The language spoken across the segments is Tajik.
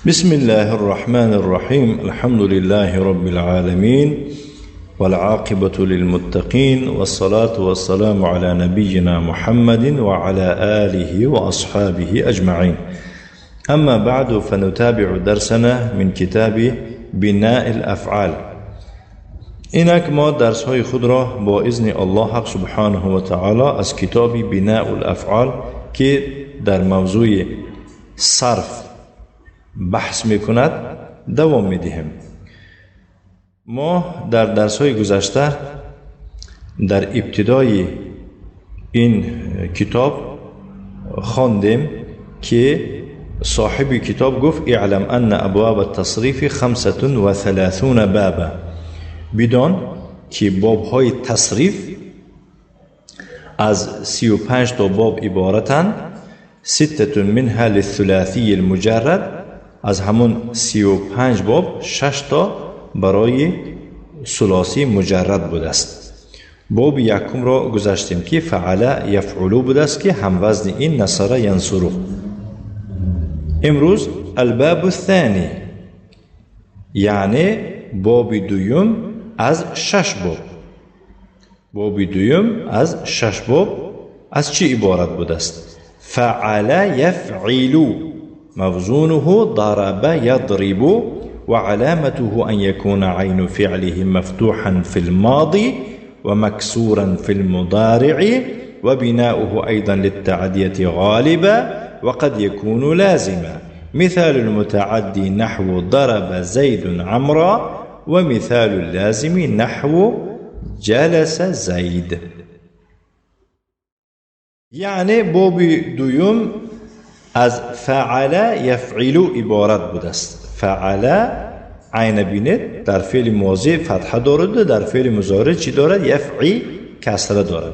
بسم الله الرحمن الرحيم. الحمد لله رب العالمين، والعاقبة للمتقين، والصلاة والسلام على نبينا محمد وعلى آله وأصحابه أجمعين. أما بعد، فنتابع درسنا من كتاب بناء الأفعال. اینک ما درس های خود را با اذن الله حق سبحانه و تعالی از کتاب بناء الافعال که در موضوع صرف بحث میکند دوام میدهیم. ما در درس های گذشته در ابتدای این کتاب خواندیم که صاحب کتاب گفت: اعلم ان ابواب التصریف 35 بابا. بدان که باب های تصریف از 35 تا باب عبارتند. ستة منها للثلاثی المجرد، از همون 35 باب 6 تا برای ثلاثی مجرد بوده است. باب یکم را گذاشتیم که فعل یفعلو بوده است که هم وزن این نصر ینصرو. امروز الباب الثانی، یعنی باب دوم از 6 باب. باب دوم از 6 باب از چی عبارت بوده است؟ فعل یفعلو، موزونه ضرب یضرب، وعلامته أن يكون عين فعله مفتوحا في الماضي ومكسورا في المضارع، وبناؤه أيضا للتعدية غالبا وقد يكون لازما. مثال المتعدي نحو ضرب زيد عمرا، ومثال اللازم نحو جلس زيد. یعنی باب دوم از فعل یفعل عبارت بوده است. فعل عین بینید در فعل ماضی فتحه دارد، در فعل مضارع چی دارد؟ یفعی کسره دارد.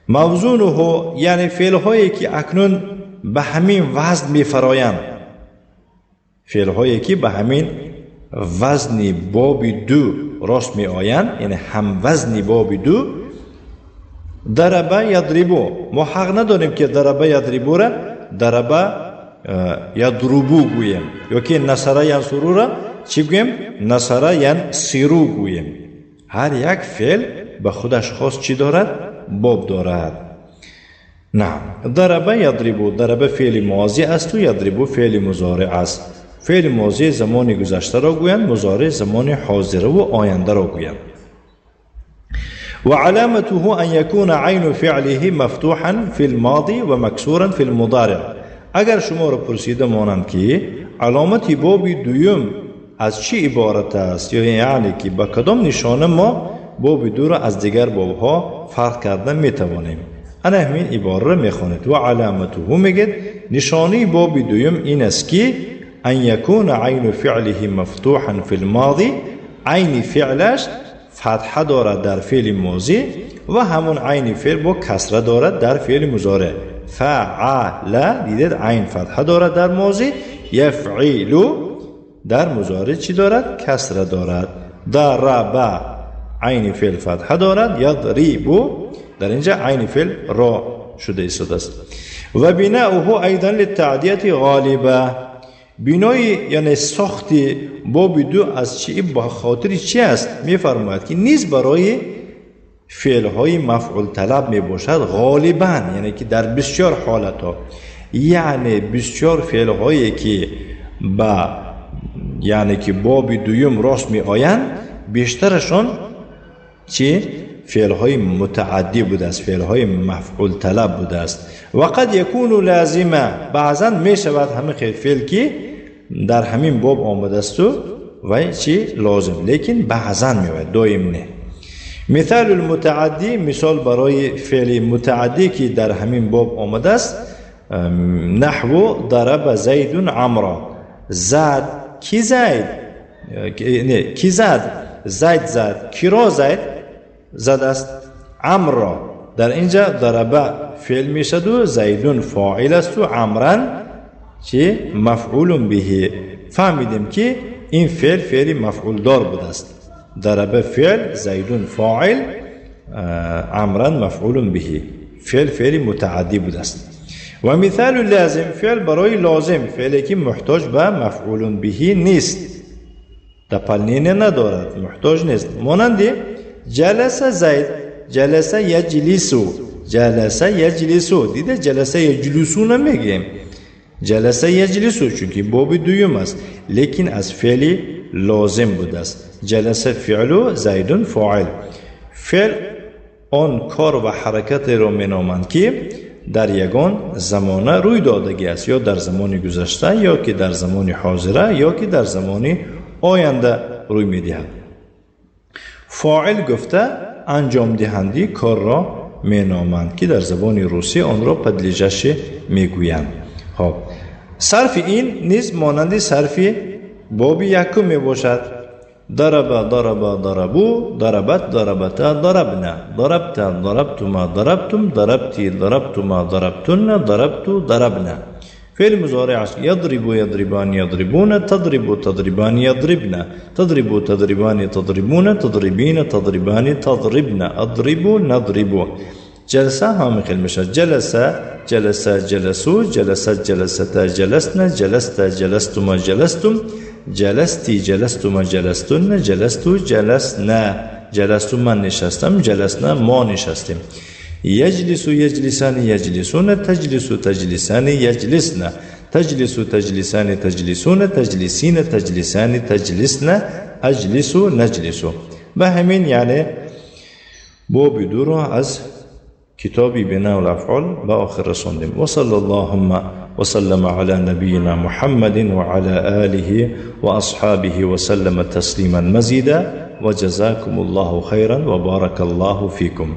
موزونه یعنی فعل هایی که اکنون به همین وزن میفرایند، فعل هایی که به همین وزن باب دو راست می آیند، یعنی هم وزن باب دو. ضرب یضربو، ما حق نداریم که ضرب یضربو را ضرب یضربو گوییم، یا که نصر ینصرو را چی گوییم؟ نصر ینصرو گوییم. هر یک فعل به خودش خاص چی دارد؟ باب دارد. نعم، ضرب یضربو، ضرب فعل ماضی است و یضربو فعل مضارع است. فعل ماضی زمان گذشته را گویند، مضارع زمان حاضره و آینده را گویند. وعلامته أن يكون عين فعله مفتوحا في الماضي ومكسورا في المضارع. اگر شما را پرسیده مانند که علامت باب دوم از چی عبارت است، یا یعنی که با کدام نشانه ما باب دو را از دیگر بابها فرق کردن میتوانیم، انا همین عباره را میخوانید. و علامته میگید نشانه باب دوم این است که أن يكون عين فعله مفتوحا في الماضي، عین فعلش فتحه دارد در فعل ماضی و همون عین فعل با کسره دارد در فعل مضارع. فعل دیدید عین فتحه دارد در ماضی، یفعل در مضارع چی دارد؟ کسره دارد. ضرب عین فعل فتحه دارد، یضرب در اینجا عین فعل را شده ایستاده است. و بناؤه ایضا للتعدیة غالبا، بنای یعنی ساخت باب دو از چی با خاطر چی است؟ میفرماید که نیز برای فعل های مفعول طلب می باشد غالبا، یعنی که در بسیار حالت ها، یعنی بسیار فعل هایی که با یعنی که باب دوم راست می آیند بیشترشان چی؟ فعل های متعدی بوده است، فعل های مفعول طلب بوده است. و قد یکون لازمه، بعضا می شود همه فعل که در همین باب آمده است و چی لازم، لیکن بعضا می آید، دائم نه. مثال المتعدی، مثال برای فعل متعدی که در همین باب آمده است، نحو ضرب زید عمرا. زد کی زید؟ نه کی زد؟ زید زد. کی را زید زد است؟ عمر را. در اینجا ضرب فعل میشد و زیدون فاعل است و عمرن چی؟ مفعول به. فهمیدیم که این فعل فعل مفعول دار بوده است. ضرب فعل، زیدون فاعل، عمرن مفعول به. فعل فعل متعدی بوده است. Ва мисоли лозим, феъл барои лозим, феъле ки муҳтоҷ ба мафъулун биҳи нест, дополнение надорад, муҳтоҷ нест. Монанди ҷаласа Зайд, ҷаласа яҷлису, ҷаласа яҷлису. Дида, ҷаласа яҷлису намегӯем, ҷаласа яҷлису, чунки боби дуюм аст, лекин аз феъли лозим будааст. Ҷаласа феълу, Зайдун фоил. Феъл он кор ва ҳаракатеро меноманд, ки дар ягон замона рӯй додагӣ аст, ё дар замони гузашта, ё ки дар замони ҳозира, ё ки дар замони оянда рӯй медиҳад. Фоил гуфта анҷомдиҳандаи корро меноманд, ки дар забони русӣ онро подлежащий мегӯянд. Хоб, сарфи ин низ монанди сарфи боби якум мебошад. Дараба, дараба, дарабу, дарабат, дарабата, дарабна, дарабта, дарабтума, дарабтум, дарабти, дарабтума, дарабтунна, дарабту, дарабна. Феъли музореъ аст: ядрибу, ядрибани, ядрибуна, тадрибу, тадрибани, ядрибна, тадрибу, тадрибани, тадрибуна, тадрибина, тадрибани, тадрибна, адрибу, надрибу. Ҷаласа ҳам хел мешавад: ҷаласа, ҷаласа, ҷаласу, ҷаласат, ҷаласата, ҷаласна, ҷаласта, ҷаластума, ҷаластум, ҷаласти, ҷаластума, ҷаластунна, ҷаласту, ҷаласна. Ҷаласту ман нишастам, ҷаласна мо нишастем. Яҷлису, яҷлисани, яҷлисуна, таҷлису, таҷлисани, яҷлисна, таҷлису, таҷлисани, таҷлисуна, таҷлисина, таҷлисани, таҷлисна, аҷлису, наҷлису. Ба ҳамин, яъне боби дуро аз китоби Бинаул Афъол ба охир расондем. Ва саллаллоҳумма ва саллама ала набийина Муҳаммадин ва ала олиҳи ва асҳобиҳи ва саллама таслиман мазида. Ва ҷазакумуллоҳу хайран ва баракаллоҳу фикум.